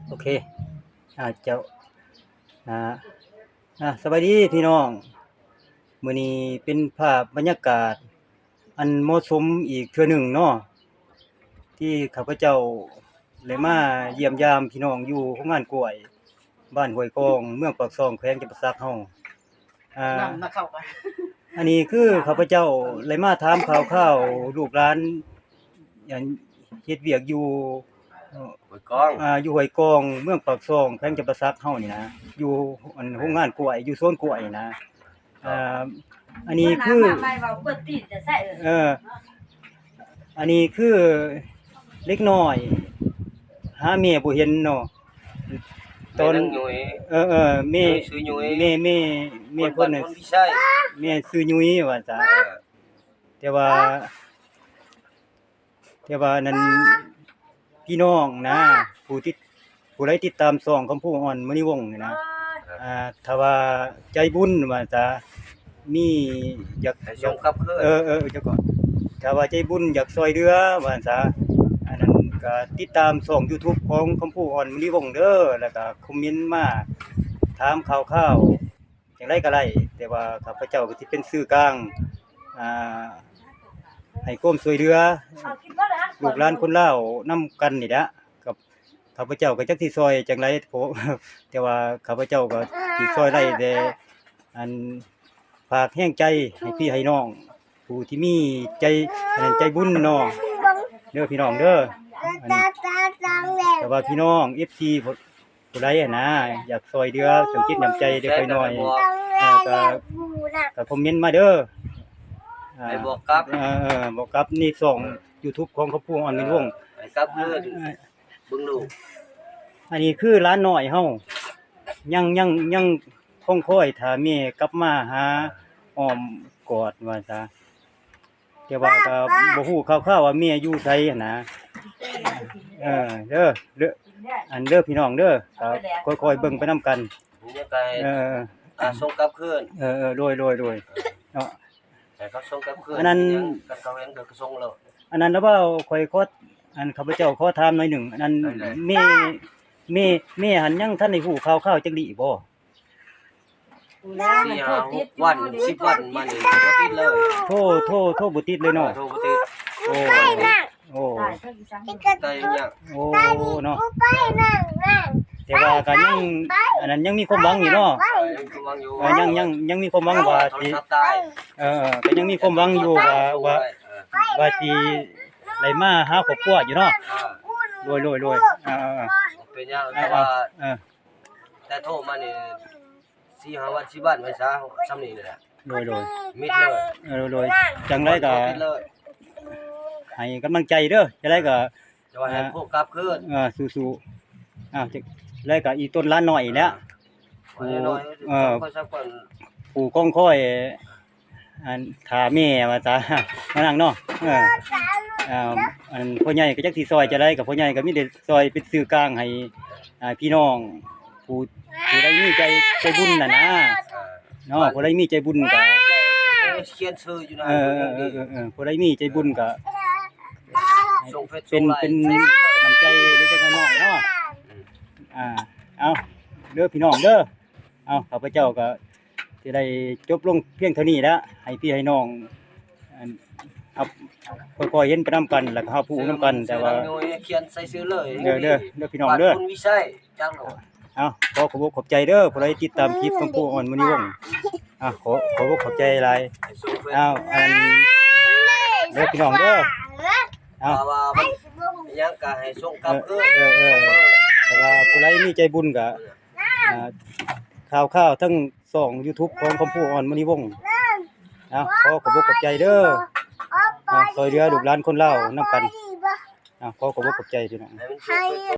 ໂອເຄ ອາ ເຈົ້າ ອາ ອາ ສະບາຍດີພີ່ນ້ອງ. ມື້ນີ້ເປັນພາບບັນຍາກາດອັນເໝາະສົມອີກເທື່ອໜຶ່ງເນາະ ທີ່ຂ້າພະເຈົ້າໄດ້ມາຢ້ຽມຢາມພີ່ນ້ອງຢູ່ໂຮງງານກ້ວຍ ບ້ານຫ້ວຍກອງ ເມືອງປາກຊ່ອງ ແຂວງຈຳປາສັກເຮົາ. ອ່າ ນຳນະເຂົ້າໄປ ອັນນີ້ຄືຂ້າພະເຈົ້າໄດ້ມາຖາມຂ່າວຄາວລູກຫຼານ ອັນເຮັດວຽກຢູ່ ຫ້ວຍກອງ ອ່າ ຢູ່ຫ້ວຍກອງ ເມືອງປາກຊ່ອງ ແຂວງຈຳປາສັກເຮົານີ້ນະ ຢູ່ອັນໂຮງງານກ້ວຍ ຢູ່ສວນກ້ວຍນີ້ນະ. ອ່າ ອັນນີ້ຄື ເອີ ອັນນີ້ຄືເດັກນ້ອຍຫາແມ່ບໍ່ເຫັນເນາະ ຕອນ ແມ່ນາງຫຍຸຍ ເອີ ເອີ ແມ່ ຫຍຸຍ ຊື່ຫຍຸຍ ແມ່ ແມ່ ແມ່ຄົນນັ້ນ ຄົນບ້ານໂພນພິໄຊ ແມ່ຊື່ຫຍຸຍວ່າຊະ ເອີ ແຕ່ວ່າ ແຕ່ວ່ານັ້ນ ພີ່ນ້ອງນະ ຜູ້ຕິດ ຜູ້ໃດຕິດຕາມຊ່ອງຄຳພູ ອອນ ມະນີວົງນີ້ນະ ອ່າ ຖ້າວ່າໃຈບຸນວ່າຊະ ມີຢາກ ໃຫ້ສົ່ງກັບຄືນ ເອີ ເອີ ເຈົ້າກໍ ຖ້າວ່າໃຈບຸນຢາກຊ່ອຍເຫຼືອວ່າຊະ ອັນນັ້ນກໍຕິດຕາມຊ່ອງຢູທູບຂອງຄຳພູ ອອນ ມະນີວົງເດີ ແລ້ວກໍຄອມເມັນມາຖາມຂ່າວຄາວ ຈັ່ງໃດກໍໄດ້ ແຕ່ວ່າຂ້າພະເຈົ້າກໍຊິເປັນສື່ກາງ ອ່າ ໃຫ້ຄວາມຊ່ວຍເຫຼືອລູກຫຼານຄົນລາວນຳກັນນີ້ແຫຼະ ກັບຂ້າພະເຈົ້າກໍຈັກຊິຊ່ອຍຈັ່ງໃດ ເພາະ ແຕ່ວ່າຂ້າພະເຈົ້າກໍຊິຊ່ອຍໄດ້ແຕ່ ອັນ ຝາກແຮງໃຈໃຫ້ພີ່ໃຫ້ນ້ອງ ຜູ້ທີ່ມີໃຈ ອັນນັ້ນ ໃຈບຸນເນາະ ເດີພີ່ນ້ອງເດີ ອັນ ແຕ່ວ່າພີ່ນ້ອງ ເອັຟຊີ ຜູ້ໃດຫັ້ນນະ ຢາກຊ່ອຍເຫຼືອ ນ້ຳຈິດນ້ຳໃຈເລັກນ້ອຍ ເອີ ກໍ ກໍຄອມເມັນມາເດີ ອ່າ ໃຫ້ບອກກັບ ເອີ ເອີ ບອກກັບໃນຊ່ອງຢູທູບຂອງຄອບຄົວອອນເງິນວົງ ໃຫ້ກັບຄືນ ເອີ ເບິ່ງລູກ ອັນນີ້ຄືຫຼານນ້ອຍເຮົາ ຍັງ ຍັງ ຍັງຄົງຄອຍຖ້າແມ່ກັບມາຫາອ້ອມກອດວ່າຊະ. ແຕ່ວ່າກໍບໍ່ຮູ້ຂ່າວໆວ່າແມ່ຢູ່ໃສຫັ້ນນະ ເອີ ເດີ ເດີ ອັນເດີພີ່ນ້ອງເດີ ກໍຄ່ອຍໆເບິ່ງໄປນຳກັນ ເອີ ອ່າ ສົ່ງກັບຄືນ ເອີ ເອີ ໂດຍ ໂດຍ ໂດຍ ເອີ ເນາະ ໃຫ້ເຂົາສົ່ງກັບຄືນ ອັນນັ້ນ ຄັນເຂົາເຫັນກໍສົ່ງໂລດ ອັນນັ້ນລະເວົ້າ ຂ້ອຍຂໍ ອັນຂ້າພະເຈົ້າຂໍຖາມໜ້ອຍໜຶ່ງ ອັນນັ້ນ ແມ່ ແມ່ ແມ່ຫັ້ນຍັງທັນໄດ້ຮູ້ຂ່າວຄາວຈັກດີ້ບໍ່? ສີ່ຫ້າຫົກວັນ ສິບວັນມານີ້ບໍ່ຕິດເລີຍ ໂທ ໂທ ໂທບໍ່ຕິດເລີຍເນາະ ເອີ ໂທບໍ່ຕິດ ໂອ້ ໂອ້ ຕາຍຍາກ ໂອ້ ເນາະ ແຕ່ວ່າກໍຍັງ ອັນນັ້ນຍັງມີຄວາມຫວັງຢູ່ເນາະ ເອີ ຍັງມີຄວາມຫວັງຢູ່ ເອີ ຍັງ ຍັງ ຍັງມີຄວາມຫວັງວ່າຊິ ເອີ ກໍຍັງມີຄວາມຫວັງຢູ່ວ່າ ວ່າ ວ່າຊິໄດ້ມາຫາຄອບຄົວຢູ່ເນາະ ເອີ ໂດຍ ໂດຍ ໂດຍ ເອີ ເອີ ເປັນຫຍັງ ເອີ ແຕ່ວ່າ ເອີ ແຕ່ໂທມານີ້ສີ່ຫ້າວັນ ສິບວັນໄວ້ຊະ ຊ່ຳນີ້ແຫຼະ ໂດຍ ໂດຍ ມິດເລີຍ ເອີ ໂດຍ ຈັ່ງໃດກໍໃຫ້ກຳລັງໃຈເດີ ຈັ່ງໃດກໍ ຈະວ່າໃຫ້ພວກກັບຄືນ ເອີ ສູ້ໆ ອ້າວ ຈັ່ງໃດກໍອີ່ຕົນຫຼານນ້ອຍນີ້ແຫຼະ ຜູ້ ເອີ ຜູ້ຄອງຄອຍ ອັນຖ້າແມ່ວ່າຊະ ມານັ່ງເນາະ ເອີ ເອີ ອັນພໍ່ໃຫຍ່ກໍຈັກຊິຊ່ອຍຈັ່ງໃດ ກໍພໍ່ໃຫຍ່ກໍມີແຕ່ຊ່ອຍເປັນສື່ກາງໃຫ້ ອ່າ ພີ່ນ້ອງ ຜູ້ ຜູ້ໃດມີໃຈ ໃຈບຸນຫັ້ນນະ ເອີ ເນາະ ຜູ້ໃດມີໃຈບຸນກໍຂຽນຊື່ຢູ່ນະ ເອີ ເອີ ເອີ ເອີ ຜູ້ໃດມີໃຈບຸນກໍ ເປັນ ເປັນນ້ຳໃຈເລັກໆນ້ອຍໆເນາະ ອ່າ ເອົາ ເດີພີ່ນ້ອງເດີ ເອົາ ຂ້າພະເຈົ້າກໍຊິໄດ້ຈົບລົງພຽງເທົ່ານີ້ແຫຼະ ໃຫ້ພີ່ໃຫ້ນ້ອງ ອັນ ຮັບ ຄ່ອຍໆເຫັນໄປນຳກັນ ແລ້ວກໍຮັບຮູ້ນຳກັນ ແຕ່ວ່າຂຽນໃສ່ຊື່ເລີຍ ເດີ ເດີ ເດີພີ່ນ້ອງເດີ ເອົາ ຂໍຂອບອົກຂອບໃຈເດີ ຜູ້ໃດຕິດຕາມຄລິບຂອງຄູອອນ ມະນີວົງ ອ່າ ຂໍ ຂອບອົກຂອບໃຈຫຼາຍ ເອົາ ອັນ ເດີພີ່ນ້ອງເດີ ເອົາ ຖ້າວ່າມັນຫຍັງກໍໃຫ້ສົ່ງກັບຄືນ ເອີ ເອີ ເອີ ຖ້າວ່າຜູ້ໃດມີໃຈບຸນກໍ ອ່າ ຂ່າວໆທັງຊ່ອງຢູທູບຂອງຄຳພູອອນ ມະນີວົງ ເອົາ ຂໍຂອບອົກຂອບໃຈເດີ ອ່າ ຊ່ອຍເຫຼືອລູກຫຼານຄົນລາວນຳກັນ ອ່າ ຂໍຂອບອົກຂອບໃຈພີ່ນ້ອງ